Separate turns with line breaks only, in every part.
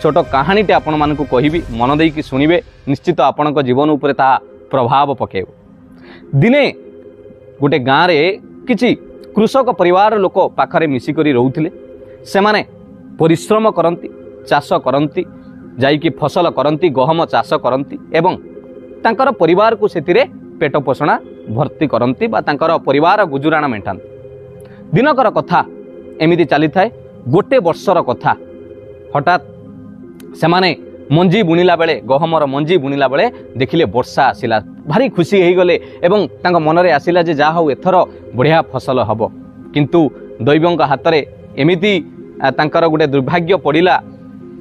ଛୋଟ କାହାଣୀଟେ ଆପଣମାନଙ୍କୁ କହିବି, ମନ ଦେଇକି ଶୁଣିବେ, ନିଶ୍ଚିତ ଆପଣଙ୍କ ଜୀବନ ଉପରେ ତାହା ପ୍ରଭାବ ପକାଇବ। ଦିନେ ଗୋଟେ ଗାଁରେ କିଛି କୃଷକ ପରିବାର ଲୋକ ପାଖରେ ମିଶିକରି ରହୁଥିଲେ। ସେମାନେ ପରିଶ୍ରମ କରନ୍ତି, ଚାଷ କରନ୍ତି, ଯାଇକି ଫସଲ କରନ୍ତି, ଗହମ ଚାଷ କରନ୍ତି ଏବଂ ତାଙ୍କର ପରିବାରକୁ ସେଥିରେ ପେଟ ପୋଷଣା ଭର୍ତ୍ତି କରନ୍ତି ବା ତାଙ୍କର ପରିବାର ଗୁଜୁରାଣ ମେଣ୍ଟାନ୍ତି। ଦିନକର କଥା ଏମିତି ଚାଲିଥାଏ। ଗୋଟେ ବର୍ଷର କଥା, ହଠାତ୍ ସେମାନେ ମଞ୍ଜି ବୁଣିଲା ବେଳେ, ଗହମର ମଞ୍ଜି ବୁଣିଲା ବେଳେ ଦେଖିଲେ ବର୍ଷା ଆସିଲା। ଭାରି ଖୁସି ହେଇଗଲେ ଏବଂ ତାଙ୍କ ମନରେ ଆସିଲା ଯେ ଯାହା ହଉ ଏଥର ବଢ଼ିଆ ଫସଲ ହେବ। କିନ୍ତୁ ଦୈବଙ୍କ ହାତରେ ଏମିତି ତାଙ୍କର ଗୋଟେ ଦୁର୍ଭାଗ୍ୟ ପଡ଼ିଲା।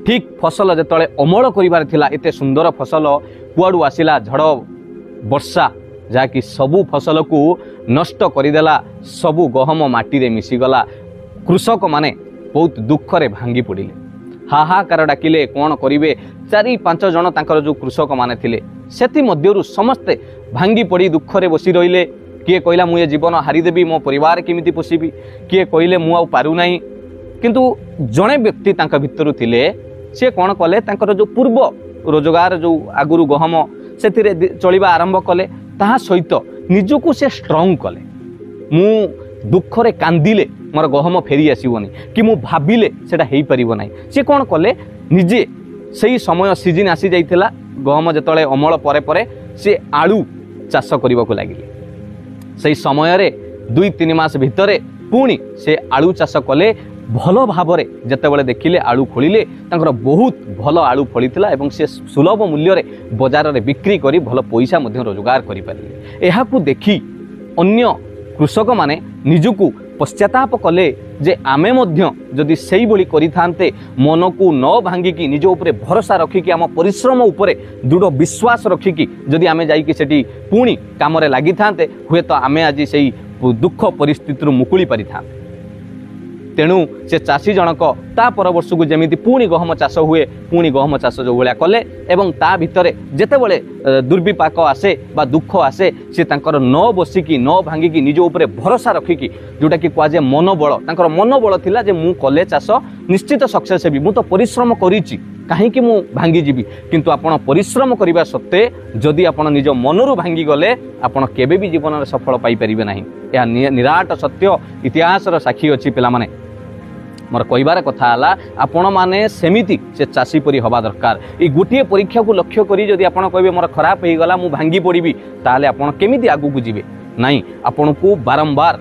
ଠିକ୍ ଫସଲ ଯେତେବେଳେ ଅମଳ କରିବାର ଥିଲା, ଏତେ ସୁନ୍ଦର ଫସଲ, କୁଆଡ଼ୁ ଆସିଲା ଝଡ଼ ବର୍ଷା, ଯାହାକି ସବୁ ଫସଲକୁ ନଷ୍ଟ କରିଦେଲା। ସବୁ ଗହମ ମାଟିରେ ମିଶିଗଲା। କୃଷକମାନେ ବହୁତ ଦୁଃଖରେ ଭାଙ୍ଗି ପଡ଼ିଲେ, ହାହାକାର ଡାକିଲେ, କ'ଣ କରିବେ? 4-5 ଜଣ ତାଙ୍କର ଯେଉଁ କୃଷକମାନେ ଥିଲେ, ସେଥିମଧ୍ୟରୁ ସମସ୍ତେ ଭାଙ୍ଗି ପଡ଼ି ଦୁଃଖରେ ବସି ରହିଲେ। କିଏ କହିଲା ମୁଁ ଏ ଜୀବନ ହାରିଦେବି, ମୋ ପରିବାର କେମିତି ପୋଷିବି? କିଏ କହିଲେ ମୁଁ ଆଉ ପାରୁନାହିଁ। କିନ୍ତୁ ଜଣେ ବ୍ୟକ୍ତି ତାଙ୍କ ଭିତରୁ ଥିଲେ, ସିଏ କ'ଣ କଲେ, ତାଙ୍କର ଯେଉଁ ପୂର୍ବ ରୋଜଗାର, ଯେଉଁ ଆଗରୁ ଗହମ, ସେଥିରେ ଚଳିବା ଆରମ୍ଭ କଲେ। ତାହା ସହିତ ନିଜକୁ ସେ ଷ୍ଟ୍ରଙ୍ଗ କଲେ। ମୁଁ ଦୁଃଖରେ କାନ୍ଦିଲେ ମୋର ଗହମ ଫେରି ଆସିବନି, କି ମୁଁ ଭାବିଲେ ସେଇଟା ହେଇପାରିବ ନାହିଁ। ସେ କ'ଣ କଲେ, ନିଜେ ସେଇ ସମୟ ସିଜିନ୍ ଆସିଯାଇଥିଲା, ଗହମ ଯେତେବେଳେ ଅମଳ ପରେ ପରେ ସେ ଆଳୁ ଚାଷ କରିବାକୁ ଲାଗିଲେ। ସେଇ ସମୟରେ 2-3 ମାସ ଭିତରେ ପୁଣି ସେ ଆଳୁ ଚାଷ କଲେ ଭଲ ଭାବରେ। ଯେତେବେଳେ ଦେଖିଲେ ଆଳୁ ଖୋଳିଲେ, ତାଙ୍କର ବହୁତ ଭଲ ଆଳୁ ଫଳିଥିଲା ଏବଂ ସେ ସୁଲଭ ମୂଲ୍ୟରେ ବଜାରରେ ବିକ୍ରି କରି ଭଲ ପଇସା ମଧ୍ୟ ରୋଜଗାର କରିପାରିଲେ। ଏହାକୁ ଦେଖି ଅନ୍ୟ କୃଷକମାନେ ନିଜକୁ ପଶ୍ଚାତାପ କଲେ ଯେ ଆମେ ମଧ୍ୟ ଯଦି ସେଇଭଳି କରିଥାନ୍ତେ, ମନକୁ ନ ଭାଙ୍ଗିକି, ନିଜ ଉପରେ ଭରସା ରଖିକି, ଆମ ପରିଶ୍ରମ ଉପରେ ଦୃଢ଼ ବିଶ୍ୱାସ ରଖିକି ଯଦି ଆମେ ଯାଇକି ସେଠି ପୁଣି କାମରେ ଲାଗିଥାନ୍ତେ, ହୁଏତ ଆମେ ଆଜି ସେଇ ଦୁଃଖ ପରିସ୍ଥିତିରୁ ମୁକୁଳି ପାରିଥାନ୍ତେ। ତେଣୁ ସେ ଚାଷୀ ଜଣକ ତା ପର ବର୍ଷକୁ ଯେମିତି ପୁଣି ଗହମ ଚାଷ ହୁଏ, ପୁଣି ଗହମ ଚାଷ ଯେଉଁ ଭଳିଆ କଲେ ଏବଂ ତା ଭିତରେ ଯେତେବେଳେ ଦୁର୍ବିପାକ ଆସେ ବା ଦୁଃଖ ଆସେ, ସେ ତାଙ୍କର ନ ବସିକି, ନ ଭାଙ୍ଗିକି, ନିଜ ଉପରେ ଭରସା ରଖିକି, ଯେଉଁଟାକି କୁହାଯାଏ ମନୋବଳ, ତାଙ୍କର ମନୋବଳ ଥିଲା ଯେ ମୁଁ କଲେ ଚାଷ ନିଶ୍ଚିତ ସକ୍ସେସ୍ ହେବି, ମୁଁ ତ ପରିଶ୍ରମ କରିଛି, କାହିଁକି ମୁଁ ଭାଙ୍ଗିଯିବି? କିନ୍ତୁ ଆପଣ ପରିଶ୍ରମ କରିବା ସତ୍ତ୍ୱେ ଯଦି ଆପଣ ନିଜ ମନରୁ ଭାଙ୍ଗିଗଲେ, ଆପଣ କେବେ ବି ଜୀବନରେ ସଫଳ ପାଇପାରିବେ ନାହିଁ। ଏହା ନିରାଟ ସତ୍ୟ, ଇତିହାସର ସାକ୍ଷୀ ଅଛି। ପିଲାମାନେ, ମୋର କହିବାର କଥା ହେଲା, ଆପଣମାନେ ସେମିତି ସେ ଚାଷୀ ପରି ହେବା ଦରକାର। ଏଇ ଗୋଟିଏ ପରୀକ୍ଷାକୁ ଲକ୍ଷ୍ୟ କରି ଯଦି ଆପଣ କହିବେ ମୋର ଖରାପ ହେଇଗଲା, ମୁଁ ଭାଙ୍ଗି ପଡ଼ିବି, ତାହେଲେ ଆପଣ କେମିତି ଆଗକୁ ଯିବେ? ନାଇଁ, ଆପଣଙ୍କୁ ବାରମ୍ବାର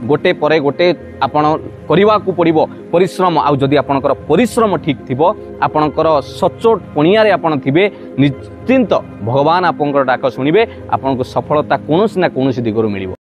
ଗୋଟେ ପରେ ଗୋଟେ ଆପଣ କରିବାକୁ ପଡ଼ିବ ପରିଶ୍ରମ। ଆଉ ଯଦି ଆପଣଙ୍କର ପରିଶ୍ରମ ଠିକ୍ ଥିବ, ଆପଣଙ୍କର ସଚୋଟ ପଣିଆରେ ଆପଣ ଥିବେ, ନିଶ୍ଚିନ୍ତ ଭଗବାନ ଆପଣଙ୍କର ଡାକ ଶୁଣିବେ, ଆପଣଙ୍କୁ ସଫଳତା କୌଣସି ନା କୌଣସି ଦିଗରୁ ମିଳିବ।